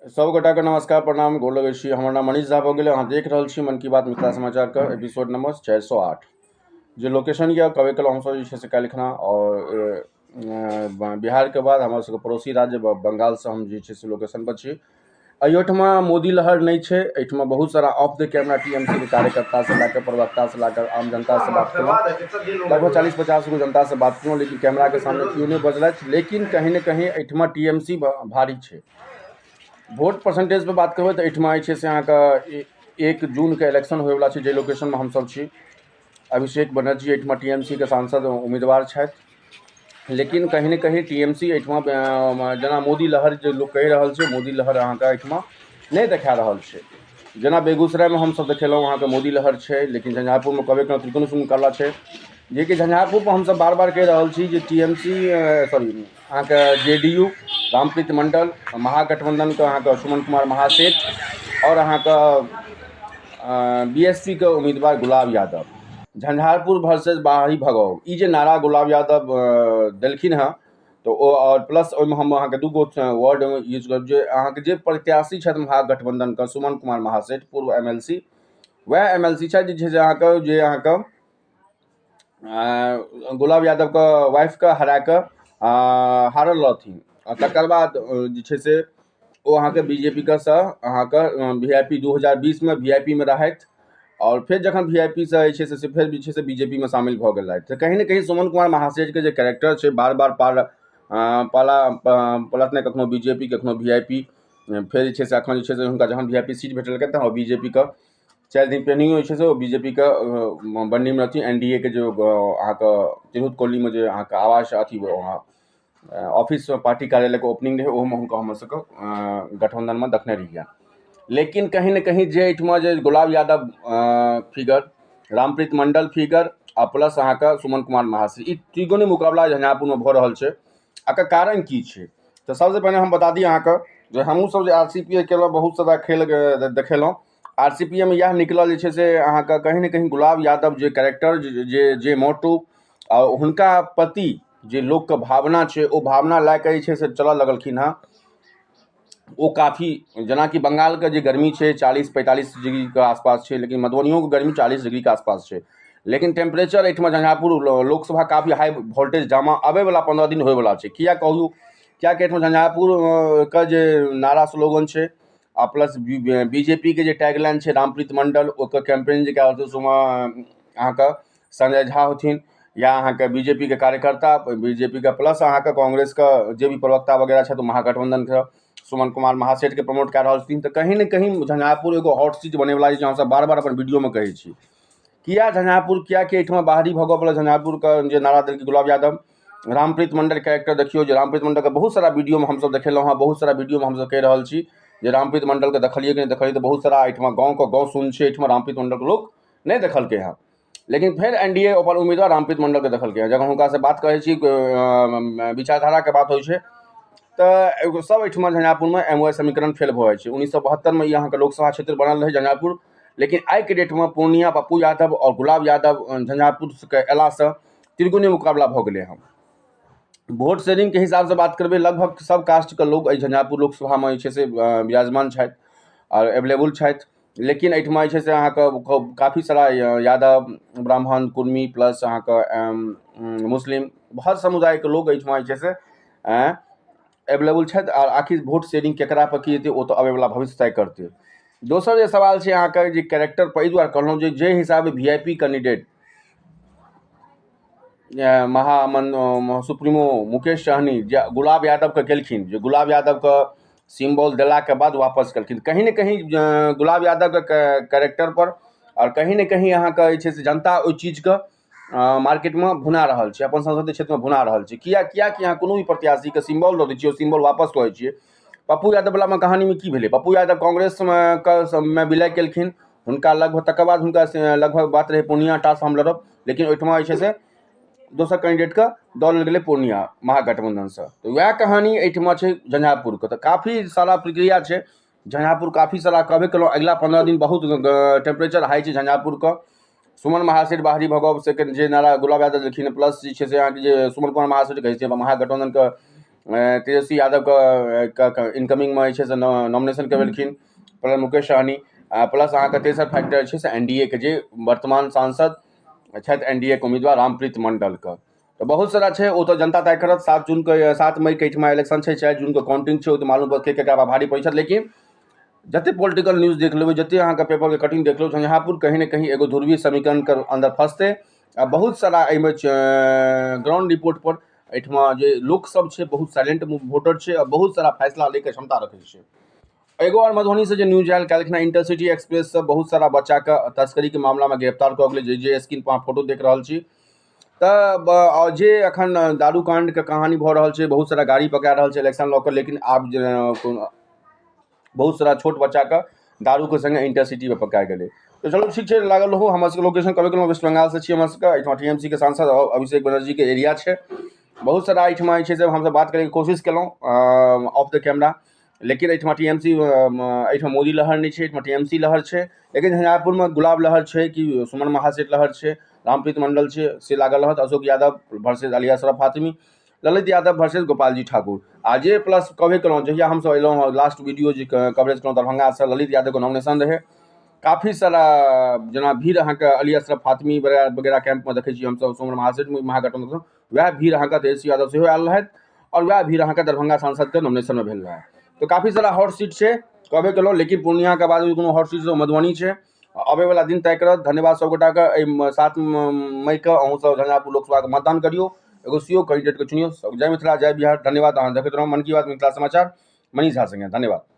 सब गोटाके नमस्कार, प्रणाम, गोर लगै छी। हमर नाम मनीष झा भऽ गेल। अहाँ देख रहल छी मन की बात मिथिला समाचारके एपिसोड नंबर 408। जे लोकेशन यऽ कहबे केलहुँ हमसब जे छै से काल्हिखना आओर बिहारके बाद हमर सबके पड़ोसी राज्य बंगालसँ हम जे छै से लोकेशन पर छी। एहिठमा मोदी लहर नहि छै। एहिठमा बहुत सारा off the camera T M C के कार्यकर्तासँ लए कऽ, प्रवक्तासँ लए कऽ आम जनतासँ बात केलहुँ। लगभग 40-50 गो जनतासँ बात केलहुँ, लेकिन कैमराके सामने केओ नहि बजलथि। लेकिन कहीं ने कहीं एहिठमा टी एम सी भारी छै। वोट परसेंटेज पर बात करबै तऽ एहिठमा जे छै से अहाँके 1 जूनके इलेक्शन होइवला छै। जे लोकेशनमे हमसब छी, अभिषेक बनर्जी एहिठमा टी एम सी के सांसद उम्मीदवार छथि। लेकिन कहीं ने कहीं टी एम सी एहिठमा जेना मोदी लहर जे लोक कहि रहल छै, मोदी लहर अहाँके एहिठमा नहि देखा रहल छै। जेना बेगूसरायमे हमसब देखेलहुँ अहाँके मोदी लहर छै, लेकिन झंझारपुरमे कहबे केलहुँ त्रिकोण मुकाबला छै। जेकि झंझारपुरपर हमसब बार बार कहि रहल छी जे टी एम सी, सॉरी, अहाँके जे डी यू रामप्रीत मण्डल, महागठबंधनके अहाँके सुमन कुमार महासेठ आओर अहाँके बी एस पी के उम्मीदवार गुलाब यादव। झंझारपुर वर्सेस बाहरी भगाओ, ई जे नारा गुलाब यादव देलखिन हँ, तऽ ओ आओर प्लस ओहिमे हम अहाँके दू गो वर्ड यूज करब जे अहाँके जे प्रत्याशी छथि महागठबंधनके सुमन कुमार महासेठ, पूर्व एम एल सी, वएह एम एल सी छथि जे छै से अहाँके जे अहाँके गुलाब यादवके वाइफके हरा कऽ हारल रहथिन। आ तकर बाद जे छै से ओ अहाँके बी जे पी के सँ अहाँके वी I P 2020मे वी I P मे रहथि आओर फेर जखन वी I P सँ जे छै से फेर जे छै से बी जे पी मे शामिल भऽ गेल रहथि। तऽ कहीं ने कहीं सुमन कुमार महासेठके जे कैरेक्टर छै, बार बार पार पाला पलटने, कखनो बी जे पी, कखनो वी I P, फेर जे छै से एखन जे छै से हुनका जहन वी I P seat भेटलकै तऽ बी जे पी के 4 दिन पहिनहियो जे छै से ओ बी जे पी के बन्नीमे रहथिन। एन डी ए के जे अहाँके तिरहुत कॉलोनीमे जे अहाँके आवास अथी ऑफिस पार्टी कार्यालयके ओपनिंग रहै, ओहोमे हुनका हमर सबके गठबंधनमे देखने रहियै। लेकिन कहीं ने कहीं जे एहिठमा जे गुलाब यादव फिगर, रामप्रीत मण्डल फिगर आ प्लस अहाँके सुमन कुमार महासेठ, ई त्रिकोणीय मुकाबला झंझारपुरमे भऽ रहल छै। एकर कारण की छै? तऽ सबसँ पहिने हम बता दी अहाँके जे हमहूँ सब जे आर सी पी ए केलहुँ, बहुत सारा खेल देखेलहुँ। आर सी पी ए मे इएह निकलल जे छै से अहाँके कहीं ने कहीं गुलाब यादव जे कैरेक्टर, जे जे मोटो आ हुनका प्रति जे लोकके भावना छै, ओ भावना लए कऽ जे छै से चलऽ लगलखिन हँ। ओ काफी जेनाकि बंगालके जे गर्मी छै 40-45 डिग्रीके आसपास छै, लेकिन मधुबनियोके गर्मी 40 डिग्रीके आसपास छै। लेकिन टेम्परेचर एहिठमा झंझारपुर लोकसभा काफी हाई वोल्टेज ड्रामा आबैवला 15 दिन होइवला छै। किया कहू? किएकि एहिठमा झंझारपुरके जे नारा स्लोगन छै आ प्लस बी जे पी के जे टैगलाइन छै, रामप्रीत मण्डल ओकर कैम्पेन जे कए रहल छै, सुमा अहाँके संजय झा होथिन या अहाँके बी जे पी के कार्यकर्ता, बी जे पी के प्लस अहाँके कांग्रेसके जे भी प्रवक्ता वगैरह छथि, ओ महागठबंधनके सुमन कुमार महासेठके प्रमोट कए रहल छथिन। तऽ कहीं ने कहीं झंझारपुर एगो हॉट सीट बनैवला छै, जे हमसब बार बार अपन वीडियोमे कहै छी। किया झंझारपुर? किएकि एहिठमा बाहरी भगऽ पड़ल झंझारपुरके जे नारा देलकै गुलाब यादव, रामप्रीत मण्डल कैरेक्टर देखियौ जे रामप्रीत मण्डलके बहुत सारा वीडियोमे हमसब देखेलहुँ हँ, बहुत सारा वीडियोमे हमसब कहि रहल छी जे रामप्रीत मण्डलके देखलियै कि नहि देखलियै? तऽ बहुत सारा एहिठमा गाँवके गाँव सुन छै, एहिठमा रामप्रीत मण्डलके लोक नहि देखलकै हँ। लेकिन फेर एन डी ए अपन उम्मीदवार रामप्रीत मण्डलके देखलकै हँ। जखन हुनकासँ बात करै छी, विचारधाराके बात होइ छै, तऽ एगो सब एहिठमा झंझारपुरमे एम वाइ समीकरण फेल भऽ जाइ छै। 1972मे ई अहाँके लोकसभा क्षेत्र बनल रहै झंझारपुर, लेकिन आइके डेटमे पूर्णिया पप्पू यादव आओर गुलाब यादव झंझारपुरके अयलासँ त्रिकोणीय मुकाबला भऽ गेलै हँ। वोट शेयरिंगके हिसाबसँ बात करबै, लगभग सब कास्टके लोक एहि झंझारपुर लोकसभामे जे छै से विराजमान छथि आओर एवलेबल छथि। लेकिन एहिठमा जे छै से अहाँके काफी सारा यादव, ब्राह्मण, कुर्मी, प्लस अहाँके मुस्लिम, हर समुदायके लोक एहिठमा जे छै से एवलेबल छथि। आर आखिर वोट शेयरिंग केकरा पर की हेतै, ओ तऽ अबैवला भविष्य तय करतै। दोसर जे सवाल छै अहाँके जे कैरेक्टर पर, एहि दुआरे कहलहुँ जे जाहि हिसाबे वी I P candidate महामन सुप्रीमो मुकेश सहनी जे गुलाब यादवके केलखिन, जे गुलाब यादवके सिम्बॉल देलाके बाद वापस केलखिन, कहीं ने कहीं गुलाब यादवके कैरेक्टर पर आओर कहीं ने कहीं अहाँके जे छै से जनता ओहि चीजके मार्केटमे भुना रहल छै, अपन संसदीय क्षेत्रमे भुना रहल छै। किया? किएकि अहाँ कोनो भी प्रत्याशीके सिम्बॉल दऽ दै छियै, ओ सिम्बॉल वापस कऽ दै छियै। पप्पू यादववलामे कहानीमे की भेलै? पप्पू यादव कांग्रेसमे के मे विलय केलखिन, हुनका लगभग तकर बाद हुनका लगभग बात रहै पूर्णिया टा हम लड़ब, लेकिन ओहिठमा जे छै से दोसर कैंडिडेटके दऽ देल गेलै पूर्णिया महागठबंधनसँ। तऽ वएह कहानी एहिठमा छै झंझारपुरके। तऽ काफी सारा प्रक्रिया छै झंझारपुर, काफी सारा कहबे केलहुँ, अगिला 15 दिन बहुत टेम्परेचर हाई छै झंझारपुरके। सुमन महासेठ बाहरी भगव से जे नारा गुलाब यादव देलखिन, प्लस जे छै से अहाँके जे सुमन कुमार महासेठ कहै छै महागठबंधनके तेजस्वी यादवके इनकमिंगमे जे छै से नॉमिनेशन करबेलखिन, प्लस मुकेश सहनी, प्लस अहाँके तेसर फैक्टर छै से एन डी ए के जे वर्तमान सांसद छथि, एन डी ए के उम्मीदवार रामप्रीत मण्डलके। तऽ बहुत सारा छै, ओ तऽ जनता तय करत। 7 जूनके, 7 मईके एहिठमा इलेक्शन छै, 4 जूनके काउंटिंग छै, ओ तऽ मालूम पड़त के केकरा भारी पड़ै छथि। लेकिन जतेक पोलिटिकल न्यूज देख लेबै, जतेक अहाँके पेपरके कटिंग देख लेबै, झंझारपुर कहीं ने कहीं एगो ध्रुवीय समीकरणके अन्दर फँसतै आ बहुत सारा एहिमे ग्राउंड रिपोर्टपर एहिठमा जे लोकसभ छै, बहुत साइलेंट वोटर छै आ बहुत सारा फैसला लैके क्षमता रखै छै। एगो आओर मधुबनीसँ जे न्यूज आयल काल्हिखिना, इंटरसिटी एक्सप्रेससँ बहुत सारा बच्चाके तस्करीके मामलामे गिरफ्तार कऽ गेलै, जे स्क्रीन पर अहाँ फोटो देख रहल छी। तऽ जे एखन दारू काण्डके कहानी भऽ रहल छै, बहुत सारा गाड़ी पकड़ा रहल छै इलेक्शन लऽ कऽ, लेकिन आब जे बहुत सारा छोट बच्चाके दारूके सङ्गे इंटरसिटीमे पकड़ा गेलै। तऽ चलू ठीक छै, लागल रहू। हमर सबके लोकेशन कहबे केलहुँ, वेस्ट बंगालसँ छी। हमर सबके एहिठमा टी एम सी के सांसद अभिषेक बनर्जीके एरिया छै। बहुत सारा एहिठमा जे छै से हमसब बात करैके कोशिश केलहुँ ऑफ the camera, लेकिन एहिठमा टी एम सी, एहिठाम मोदी लहर नहि छै, एहिठमा टी एम सी लहर छै। लेकिन झंझारपुरमे गुलाब लहर छै कि सुमन महासेठ लहर छै, रामप्रीत मण्डल छै, से लागल रहत। अशोक यादव वर्सेज अलिया शरफ फातमी, ललित यादव वर्सेज गोपालजी ठाकुर। आ जे प्लस कहबे केलहुँ, जहिया हमसब अयलहुँ हँ, लास्ट वीडियो जे कवरेज केलहुँ दरभंगासँ, ललित यादवके नॉमिनेशन रहै। काफी सारा जेना भीड़ अहाँके अली अशरफ फातमी वगैरह वगैरह कैम्पमे देखै छी हमसब, सुमन महासेठ महागठबंधन, वएह भीड़ अहाँके तेजस्वी यादव सेहो आयल रहथि आओर वएह भीड़ अहाँके दरभंगा सांसदके नॉमिनेशनमे भेल रहए। तऽ काफी सारा हॉट सीट छै, कहबे केलहुँ, लेकिन पूर्णियाके बाद कोनो हॉट सीट मधुबनी छै, अबैवला दिन तय करत। धन्यवाद सब गोटाके। एहि 7 मईके अहूँ सब झंझारपुर लोकसभाके मतदान करियौ, एगो सी ओ कैंडिडेटके चुनियौ। जय मिथिला, जय बिहार। धन्यवाद। अहाँ देखैत रहू मन की बात मिथिला समाचार मनीष झा सङ्गे। धन्यवाद।